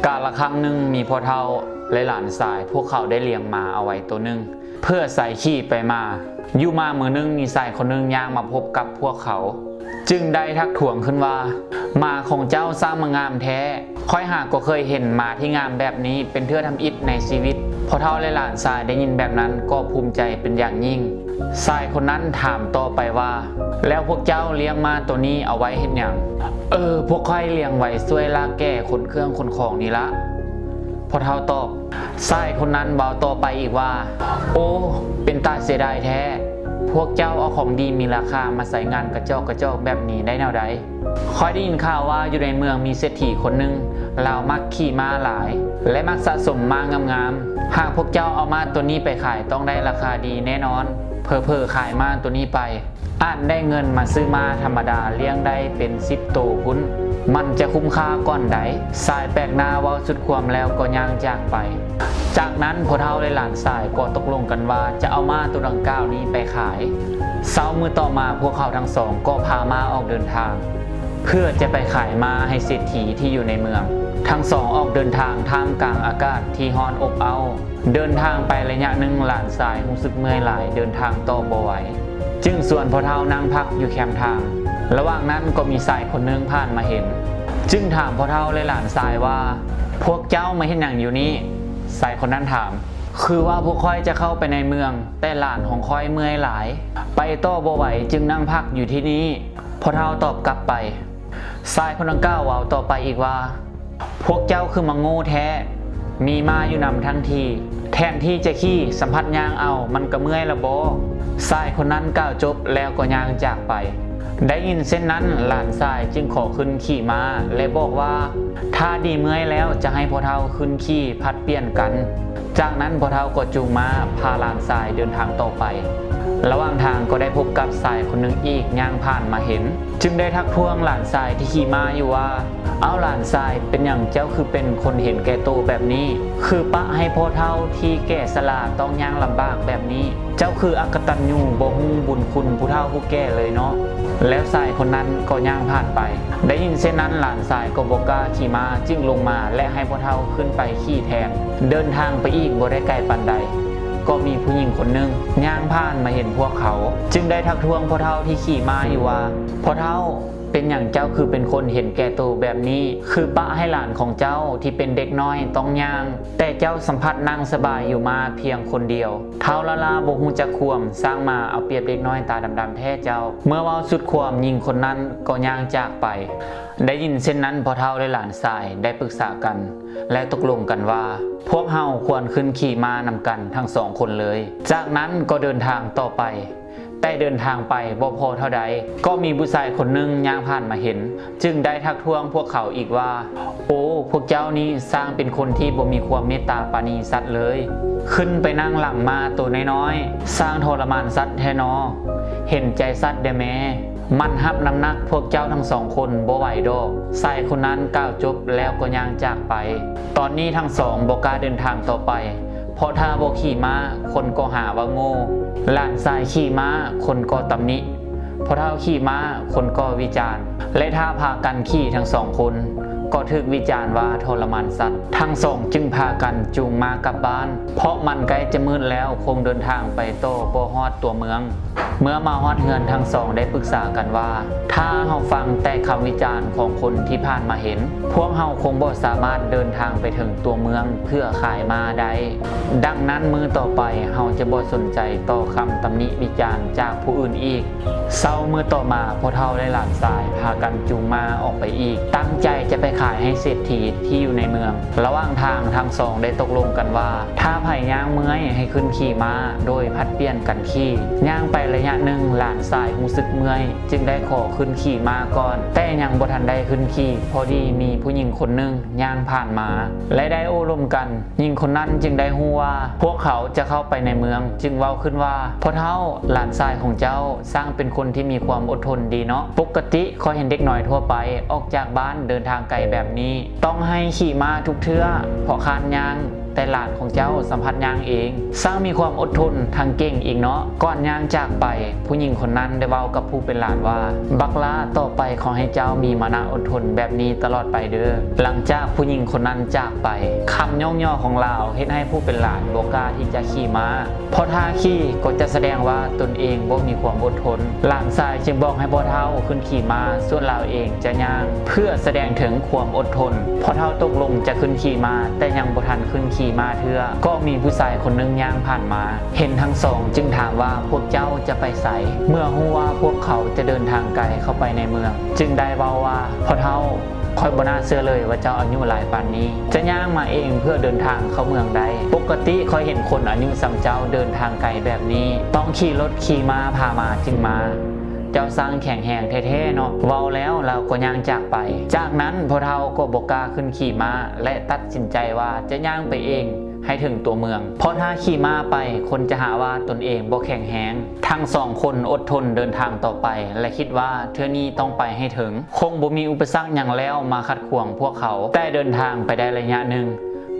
ກາລະຄັ້ງໜຶ່ງມີພໍ່ເຖົ້າ ແລະ ຫຼານຊາຍ ພວກເຂົາໄດ້ລ້ຽງໝາເອົາໄວ້ໂຕໜຶ່ງ ເພື່ອໃຊ້ຂີ່ໄປມາ. ຢູ່ມາມື້ໜຶ່ງ ມີຊາຍຄົນໜຶ່ງຍ່າງມາພົບກັບພວກເຂົາ ຈຶ່ງໄດ້ທັກທ້ວງຂຶ້ນວ່າ, ໝາຂອງເຈົ້າຊ່າງມາງາມແທ້! ຂ້ອຍຫາກໍເຄີຍເຫັນໝາທີ່ງາມແບບນີ້ເປັນເທື່ອທຳອິດໃນຊີວິດ. ພໍ່ເຖົ້າ ແລະ ຫຼານຊາຍໄດ້ຍິນແບບນັ້ນກໍພູມໃຈເປັນຢ່າງຍິ່ງ. ຊາຍຄົນນັ້ນຖາມຕໍ່ໄປວ່າ, ແລ້ວພວກເຈົ້າລ້ຽງມ້າໂຕນີ້ເອົາໄວ້ເຮັດຫຍັງ? ເອີ, ພວກຂ້ອຍລ້ຽງໄວ້ຊ່ວຍລາກແກ່ຂົນເຄື່ອງຂົນຂອງນີ້ລະ, ພໍ່ເຖົ້າຕອບ. ຊາຍຄົນນັ້ນເວົ້າຕໍ່ໄປອີກວ່າ, ໂອ້, ເປັນຕາເສຍດາຍແທ້! ພວກເຈົ້າເອົາຂອງດີມີລາຄາມາໃຊ້ງານກະຈອກກະຈອກແບບນີ້ໄດ້ແນວໃດ? ຂ້ອຍໄດ້ຍິນຂ່າວວ່າຢູ່ໃນເມືອງມີເສດຖີຄົນໜຶ່ງ, ລາວມັກຂີ່ມ້າຫຼາຍ ແລະ ມັກສະສົມມ້າງາມໆ. ຫາກພວກເຈົ້າເອົາມ້າໂຕນີ້ໄປຂາຍຕ້ອງໄດ້ລາຄາດີແນ່ນອນ. ເຜີໆຂາຍມ້າໂຕນີ້ໄປ ອາດໄດ້ເງິນມາຊື້ມ້າທຳມະດາລ້ຽງໄດ້ເປັນສິບໂຕພຸ້ນ. ມັນຈະຄຸ້ມຄ່າກ່ອນໃດ. ຊາຍແປກໜ້າເວົ້າສຸດຄວາມແລ້ວກໍຍ່າງຈາກໄປ. ຈາກນັ້ນພໍ່ເຖົ້າ ແລະ ຫຼານຊາຍກໍຕົກລົງກັນວ່າຈະເອົາມ້າໂຕດັ່ງກ່າວນີ້ໄປຂາຍ. ເຊົ້າມື້ຕໍ່ມາພວກເຂົາທັງສອງກໍພາມ້າອອກເດີນທາງ ເພື່ອຈະໄປຂາຍມ້າໃຫ້ເສດຖີທີ່ຢູ່ໃນເມືອງ. ທັງສອງອອກເດີນທາງທ່າມກາງອາກາດທີ່ຮ້ອນອົບເອົ້າ. ເດີນທາງໄປໄລຍະໜຶ່ງ, ຫຼານຊາຍຮູ້ສຶກເມື່ອຍຫຼາຍ, ເດີນທາງຕໍ່ບໍ່ໄຫວ, ຈຶ່ງຊວນພໍ່ເຖົ້ານັ່ງພັກຢູ່ແຄມທາງ. ລະຫວ່າງນັ້ນກໍມີຊາຍຄົນໜຶ່ງຜ່ານມາເຫັນ, ຈຶ່ງຖາມພໍ່ເຖົ້າ ແລະ ຫຼານຊາຍວ່າ, ພວກເຈົ້າມາເຮັດຫຍັງຢູ່ນີ້? ຊາຍຄົນນັ້ນຖາມ. ຄືວ່າພວກຂ້ອຍຈະເຂົ້າໄປໃນເມືອງ, ແຕ່ຫຼານຂອງຂ້ອຍເມື່ອຍຫຼາຍ, ໄປຕໍ່ບໍ່ໄຫວ, ຈຶ່ງນັ່ງພັກຢູ່ທີ່ນີ້. ພໍ່ເຖົ້າຕອບກັບໄປ. ຊາຍຄົນດັ່ງກ່າວເວົ້າຕໍ່ໄປອີກວ່າ, ພວກເຈົ້າຄືມາໂງ່ແທ້! ມີມ້າຢູ່ນຳທັງທີ່, ແທນທີ່ຈະຂີ່, ສຳຜັດຍ່າງເອົາ, ມັນກະເມື່ອຍລະບໍ? ຊາຍຄົນນັ້ນກ່າວຈົບແລ້ວກໍຍ່າງຈາກໄປ. ໄດ້ຍິນເຊັ່ນນັ້ນ, ຫຼານຊາຍຈຶ່ງຂໍຂຶ້ນຂີ່ມ້າ ແລະ ບອກວ່າ, ຖ້າດີເມື່ອຍແລ້ວຈະໃຫ້ພໍ່ເຖົ້າຂຶ້ນຂີ່ຜັດປ່ຽນກັນ. ຈາກນັ້ນພໍ່ເຖົ້າກໍຈູງມ້າພາຫຼານຊາຍເດີນທາງຕໍ່ໄປ. ລະຫວ່າງທາງກໍໄດ້ພົບກັບຊາຍຄົນໜຶ່ງອີກຍ່າງຜ່ານມາເຫັນ, ຈຶ່ງໄດ້ທັກທ້ວງຫຼານຊາຍທີ່ຂີ່ມ້າຢູ່ວ່າ, ເອົ້າ ຫຼານຊາຍ, ເປັນຫຍັງເຈົ້າຄືເປັນຄົນເຫັນແກ່ໂຕແບບນີ້? ຄືປະໃຫ້ພໍ່ເຖົ້າທີ່ແກ່ຊະລາຕ້ອງຍ່າງລຳບາກແບບນີ້? ເຈົ້າຄືອະກະຕັນຍູ ບໍ່ຮູ້ບຸນຄຸນຜູ້ເຖົ້າຜູ້ແກ່ເລີຍເນາະ. ແລ້ວຊາຍຄົນນັ້ນກໍຍ່າງຜ່ານໄປ. ໄດ້ຍິນເຊັ່ນນັ້ນ, ຫຼານຊາຍກໍບໍ່ກ້າຂີ່ມ້າ, ຈຶ່ງລົງມາ ແລະ ໃຫ້ພໍ່ເຖົ້າຂຶ້ນໄປຂີ່ແທນ. ເດີນທາງໄປອີກບໍ່ໄດ້ໄກປານໃດ, ກໍມີຜູ້ຍິງຄົນໜຶ່ງຍ່າງຜ່ານມາເຫັນພວກເຂົາ, ຈຶ່ງໄດ້ທັກທ້ວງພໍ່ເຖົ້າທີ່ຂີ່ມ້າຢູ່ວ່າ, ພໍ່ເຖົ້າ, ເປັນຫຍັງເຈົ້າຄືເປັນຄົນເຫັນແກ່ໂຕແບບນີ້? ຄືປະໃຫ້ຫຼານຂອງເຈົ້າທີ່ເປັນເດັກນ້ອຍຕ້ອງຍ່າງ, ແຕ່ເຈົ້າສຳຜັດນັ່ງສະບາຍຢູ່ມ້າພຽງຄົນດຽວ. ທ້າວລ້າໆບໍ່ຮູ້ຈັກຄວາມ, ສ້າງມາເອົາປຽບເດັກນ້ອຍຕາດຳໆແທ້ເຈົ້າ. ເມື່ອເວົ້າສຸດຄວາມ, ຍິງຄົນນັ້ນກໍຍ່າງຈາກໄປ. ໄດ້ຍິນເຊັ່ນນັ້ນ, ພໍ່ເຖົ້າ ແລະ ຫຼານຊາຍໄດ້ປຶກສາກັນ ແລະ ຕົກລົງກັນວ່າ, ພວກເຮົາຄວນຂຶ້ນຂີ່ມ້ານຳກັນທັງສອງຄົນເລີຍ. ຈາກນັ້ນກໍເດີນທາງຕໍ່ໄປ. ແຕ່ເດີນທາງໄປບໍ່ພໍເທົ່າໃດ, ກໍມີຜູ້ຊາຍຄົນໜຶ່ງຍ່າງຜ່ານມາເຫັນ, ຈຶ່ງໄດ້ທັກທ້ວງພວກເຂົາອີກວ່າ, ໂອ້, ພວກເຈົ້ານີ້ຊ່າງເປັນຄົນທີ່ບໍ່ມີຄວາມເມດຕາປານີສັດເລີຍ. ຂຶ້ນໄປນັ່ງຫຼັງມ້າໂຕນ້ອຍໆ, ຊ່າງທໍລະມານສັດແທ້ນໍ. ເຫັນໃຈສັດແດ່ແມ້. ມັນຮັບນ້ຳໜັກພວກເຈົ້າທັງສອງຄົນບໍ່ໄຫວດອກ. ຊາຍຄົນນັ້ນກ່າວຈົບແລ້ວກໍຍ່າງຈາກໄປ. ຕອນນີ້ທັງສອງບໍ່ກ້າເດີນທາງຕໍ່ໄປ, ເພາະຖ້າບໍ່ຂີ່ມ້າ, ຄົນກໍຫາວ່າໂງ່. ຫຼານຊາຍຂີ່ມ້າ, ຄົນກໍຕຳໜິ. ພໍ່ເຖົ້າຂີ່ມ້າ, ຄົນກໍວິຈານ. ແລະ ຖ້າພາກັນຂີ່ທັງສອງຄົນ, ກໍຖືກວິຈານວ່າທໍລະມານສັດ. ທັງສອງຈຶ່ງພາກັນຈູງມ້າກັບບ້ານ, ເພາະມັນໃກ້ຈະມືດແລ້ວ, ຄົງເດີນທາງໄປຕໍ່ບໍ່ຮອດຕົວເມືອງ. ເມື່ອມາຮອດເຮືອນ, ທັງສອງໄດ້ປຶກສາກັນວ່າ, ຖ້າເຮົາຟັງແຕ່ຄຳວິຈານຂອງຄົນທີ່ຜ່ານມາເຫັນ, ພວກເຮົາຄົງບໍ່ສາມາດເດີນທາງໄປເຖິງຕົວເມືອງເພື່ອຂາຍມ້າໄດ້. ດັ່ງນັ້ນ, ມື້ຕໍ່ໄປເຮົາຈະບໍ່ສົນໃຈຕໍ່ຄຳຕຳໜິວິຈານຈາກຜູ້ອື່ນອີກ. ເຊົ້າມື້ຕໍ່ມາ, ພໍ່ເຖົ້າ ແລະ ຫຼານຊາຍພາກັນຈູງມ້າອອກໄປອີກ, ຕັ້ງໃຈຈະໄປຂາຍໃຫ້ເສດຖີທີ່ຢູ່ໃນເມືອງ. ລະຫວ່າງທາງ, ທັງສອງໄດ້ຕົກລົງກັນວ່າ, ຖ້າໃຜຍ່າງເມື່ອຍໃຫ້ຂຶ້ນຂີ່ມ້າໂດຍຜັດປ່ຽນກັນຂີ່. ຍ່າງໄປໄລຍະໜຶ່ງ, ຫຼານຊາຍຮູ້ສຶກເມື່ອຍ, ຈຶ່ງໄດ້ຂໍຂຶ້ນຂີ່ມ້າກ່ອນ, ແຕ່ຍັງບໍ່ທັນໄດ້ຂຶ້ນຂີ່, ພໍດີມີຜູ້ຍິງຄົນໜຶ່ງຍ່າງຜ່ານມາ ແລະ ໄດ້ໂອ້ລົມກັນ. ຍິງຄົນນັ້ນຈຶ່ງໄດ້ຮູ້ວ່າພວກເຂົາຈະເຂົ້າໄປໃນເມືອງ, ຈຶ່ງເວົ້າຂຶ້ນວ່າ, ພໍ່ເຖົ້າ, ຫຼານຊາຍຂອງເຈົ້າຊ່າງເປັນຄົນທີ່ມີຄວາມອົດທົນດີເນາະ. ປົກກະຕິຂ້ອຍເຫັນເດັກນ້ອຍທົ່ວໄປອອກຈາກບ້ານເດີນທາງໄກແບບນີ້, ຕ້ອງໃຫ້ຂີ່ມ້າທຸກເທື່ອ, ເພາະຄ້ານຍ່າງ. ແຕ່ຫຼານຂອງເຈົ້າສຳພັດຍ່າງເອງ. ຊ່າງມີຄວາມອົດທົນທັງເກັ່ງອີກເນາະ. ກ່ອນຍ່າງຈາກໄປ, ຜູ້ຍິງຄົນນັ້ນໄດ້ເວົ້າກັບຜູ້ເປັນຫຼານວ່າ, ບັກຫຼ້າ, ຕໍ່ໄປຂໍໃຫ້ເຈົ້າມີມານະອົດທົນແບບນີ້ຕະຫຼອດໄປເດີ້. ຫຼັງຈາກຜູ້ຍິງຄົນນັ້ນຈາກໄປ, ຄຳຍ້ອງຍໍຂອງລາວເຮັດໃຫ້ຜູ້ເປັນຫຼານບໍ່ກ້າທີ່ຈະຂີ່ມ້າ. ເພາະຖ້າຂີ່ກໍຈະສະແດງວ່າຕົນເອງບໍ່ມີຄວາມອົດທົນ. ຫຼານຊາຍຈຶ່ງບອກໃຫ້ພໍ່ເຖົ້າຂຶ້ນຂີ່ມ້າ, ສ່ວນລາວເອງຈະຍ່າງ ເພື່ອສະແດງເຖິງຄວາມອົດທົນ. ພໍ່ເຖົ້າຕົກລົງຈະຂຶ້ນຂີ່ມ້າ, ແຕ່ຍັງບໍ່ທັນຂຶ້ນຂີ່ມ້າເທື່ອ, ກໍມີຜູ້ຊາຍຄົນໜຶ່ງຍ່າງຜ່ານມາ. ເຫັນທັງສອງຈຶ່ງຖາມວ່າ, ພວກເຈົ້າຈະໄປໃສ? ເມື່ອຮູ້ວ່າພວກເຂົາຈະເດີນທາງໄກເຂົ້າໄປໃນເມືອງ, ຈຶ່ງໄດ້ເວົ້າວ່າ, ພໍ່ເຖົ້າ, ຂ້ອຍບໍ່ໜ້າເຊື່ອເລີຍວ່າເຈົ້າອາຍຸຫຼາຍປານນີ້ ຈະຍ່າງມາເອງເພື່ອເດີນທາງເຂົ້າເມືອງໄດ້. ປົກກະຕິຂ້ອຍເຫັນຄົນອາຍຸສ່ຳເຈົ້າເດີນທາງໄກແບບນີ້ ຕ້ອງຂີ່ລົດຂີ່ມ້າພາມາຈຶ່ງມາ. ເຈົ້າຊ່າງແຂງແຮງແທ້ໆເນາະ. ເວົ້າແລ້ວລາວກໍຍ່າງຈາກໄປ. ຈາກນັ້ນພໍ່ເຖົ້າກໍບໍ່ກ້າຂຶ້ນຂີ່ມ້າ ແລະ ຕັດສິນໃຈວ່າຈະຍ່າງໄປເອງໃຫ້ເຖິງຕົວເມືອງ, ເພາະຖ້າຂີ່ມ້າໄປ, ຄົນຈະຫາວ່າຕົນເອງບໍ່ແຂງແຮງ. ທັງສອງຄົນອົດທົນເດີນທາງຕໍ່ໄປ ແລະ ຄິດວ່າເທື່ອນີ້ຕ້ອງໄປໃຫ້ເຖິງ. ຄົງບໍ່ມີອຸປະສັກຫຍັງແລ້ວມາຂັດຂວາງພວກເຂົາ. ແຕ່ເດີນທາງໄປໄດ້ໄລຍະໜຶ່ງ,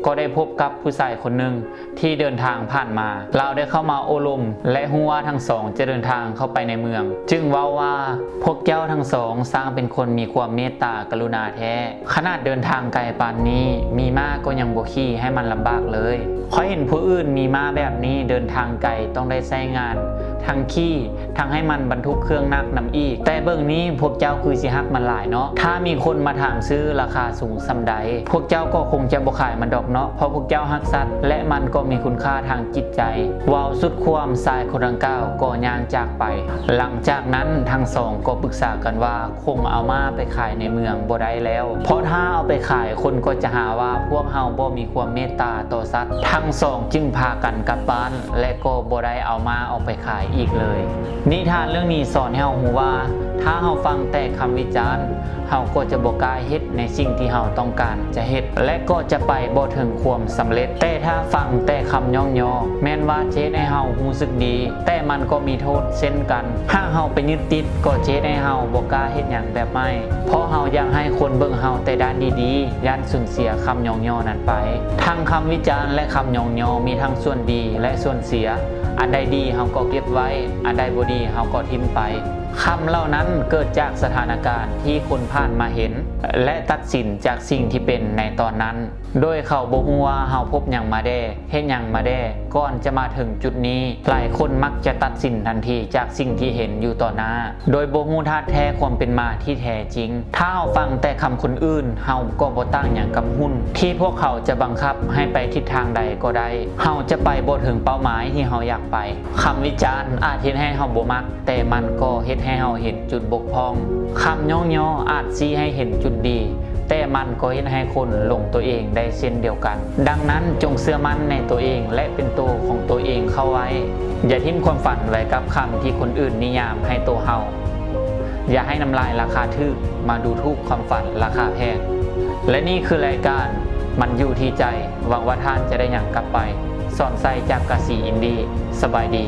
ກໍໄດ້ພົບກັບຜູ້ຊາຍຄົນໜຶ່ງທີ່ເດີນທາງຜ່ານມາ. ລາວໄດ້ເຂົ້າມາໂອ້ລົມ ແລະ ຮູ້ວ່າທັງສອງຈະເດີນທາງເຂົ້າໄປໃນເມືອງ, ຈຶ່ງເວົ້າວ່າ, ພວກເຈົ້າທັງສອງຊ່າງເປັນຄົນມີຄວາມເມດຕາກະລຸນາແທ້. ຂະໜາດເດີນທາງໄກປານນີ້, ມີມ້າກໍຍັງບໍ່ຂີ່ໃຫ້ມັນລຳບາກເລີຍ. ຂ້ອຍເຫັນຜູ້ອື່ນມີມ້າແບບນີ້ເດີນທາງໄກຕ້ອງໄດ້ໃຊ້ງານ ທັງຂີ່ ທັງໃຫ້ມັນບັນທຸກເຄື່ອງໜັກນຳອີກ. ແຕ່ເບິ່ງນີ້ພວກເຈົ້າຄືຊິຮັກມັນຫຼາຍເນາະ. ຖ້າມີຄົນມາຖາມຊື້ລາຄາສູງສ່ຳໃດ, ພວກເຈົ້າກໍຄົງຈະບໍ່ຂາຍມັນດອກເນາະ, ເພາະພວກເຈົ້າຮັກສັດ ແລະ ມັນກໍມີຄຸນຄ່າທາງຈິດໃຈ. ເວົ້າສຸດຄວາມ, ຊາຍຄົນດັ່ງກ່າວກໍຍ່າງຈາກໄປ. ຫຼັງຈາກນັ້ນທັງສອງກໍປຶກສາກັນວ່າ ຄົງເອົາມ້າໄປຂາຍໃນເມືອງບໍ່ໄດ້ແລ້ວ, ເພາະຖ້າເອົາໄປຂາຍ, ຄົນກໍຈະຫາວ່າພວກເຮົາບໍ່ມີຄວາມເມດຕາຕໍ່ສັດ. ທັງສອງຈຶ່ງພາກັນກັບບ້ານ ແລະ ກໍບໍ່ໄດ້ເອົາມ້າອອກໄປຂາຍອີກເລີຍ. ນິທານເລື່ອງນີ້ສອນໃຫ້ເຮົາຮູ້ວ່າ, ຖ້າເຮົາຟັງແຕ່ຄຳວິຈານ, ເຮົາກໍຈະບໍ່ກ້າເຮັດໃນສິ່ງທີ່ເຮົາຕ້ອງການຈະເຮັດ ແລະ ກໍຈະໄປບໍ່ເຖິງຄວາມສຳເລັດ. ແຕ່ຖ້າຟັງແຕ່ຄຳຍ້ອງຍໍ, ແມ່ນວ່າຈະເຮັດໃຫ້ເຮົາຮູ້ສຶກດີ, ແຕ່ມັນກໍມີໂທດເຊັ່ນກັນ. ຫາກເຮົາໄປຍຶດຕິດ, ກໍຈະເຮັດໃຫ້ເຮົາບໍ່ກ້າເຮັດຫຍັງແບບໃໝ່, ເພາະເຮົາຢາກໃຫ້ຄົນເບິ່ງເຮົາແຕ່ດ້ານດີໆ, ຢ້ານສູນເສຍຄຳຍ້ອງຍໍນັ້ນໄປ. ທັງຄຳວິຈານ ແລະ ຄຳຍ້ອງຍໍມີທັງສ່ວນດີ ແລະ ສ່ວນເສຍ. ອັນໃດດີເຮົາກໍເກັບໄວ້, ອັນໃດບໍ່ດີເຮົາກໍຖິ້ມໄປ. ຄຳເຫຼົ່ານັ້ນເກີດຈາກສະຖານະການທີ່ຄົນຜ່ານມາເຫັນ ແລະ ຕັດສິນຈາກສິ່ງທີ່ເປັນໃນຕອນນັ້ນ, ໂດຍເຂົາບໍ່ຮູ້ວ່າເຮົາພົບຫຍັງມາແດ່, ເຮັດຫຍັງມາແດ່, ກ່ອນຈະມາເຖິງຈຸດນີ້. ຫຼາຍຄົນມັກຈະຕັດສິນທັນທີຈາກສິ່ງທີ່ເຫັນຢູ່ຕໍ່ໜ້າ, ໂດຍບໍ່ຮູ້ທາດແທ້ຄວາມເປັນມາທີ່ແທ້ຈິງ. ຖ້າເຮົາຟັງແຕ່ຄຳຄົນອື່ນ, ເຮົາກໍບໍ່ຕ່າງຫຍັງກັບຫຸ່ນທີ່ພວກເຂົາຈະບັງຄັບໃຫ້ໄປທິດທາງໃດກໍໄດ້. ເຮົາຈະໄປບໍ່ເຖິງເປົ້າໝາຍທີ່ເຮົາຢາກໄປ. ຄຳວິຈານອາດເຮັດໃຫ້ເຮົາບໍ່ມັກ, ແຕ່ມັນກໍເຮັດໃຫ້ເຮົາເຫັນຈຸດບົກຜ່ອງ. ຄຳຍ້ອງຍໍອາດຊີ້ໃຫ້ເຫັນຈຸດດີ, ແຕ່ມັນກໍເຮັດໃຫ້ຄົນຫຼົງຕົວເອງໄດ້ເຊັ່ນດຽວກັນ. ດັ່ງນັ້ນ, ຈົ່ງເຊື່ອໝັ້ນໃນຕົວເອງ ແລະ ເປັນໂຕຂອງຕົວເອງເຂົ້າໄວ້. ຢ່າຖິ້ມຄວາມຝັນໄວ້ກັບຄຳທີ່ຄົນອື່ນນິຍາມໃຫ້ໂຕເຮົາ. ຢ່າໃຫ້ນ້ຳລາຍລາຄາຖືກມາດູຖູກຄວາມຝັນລາຄາແພງ. ແລະ ນີ້ຄືລາຍການ ມັນຢູ່ທີ່ໃຈ. ຫວັງວ່າທ່ານຈະໄດ້ຫຍັງກັບໄປ. ສອນໄຊ ຈາກກາສີອິນດີ. ສະບາຍດີ.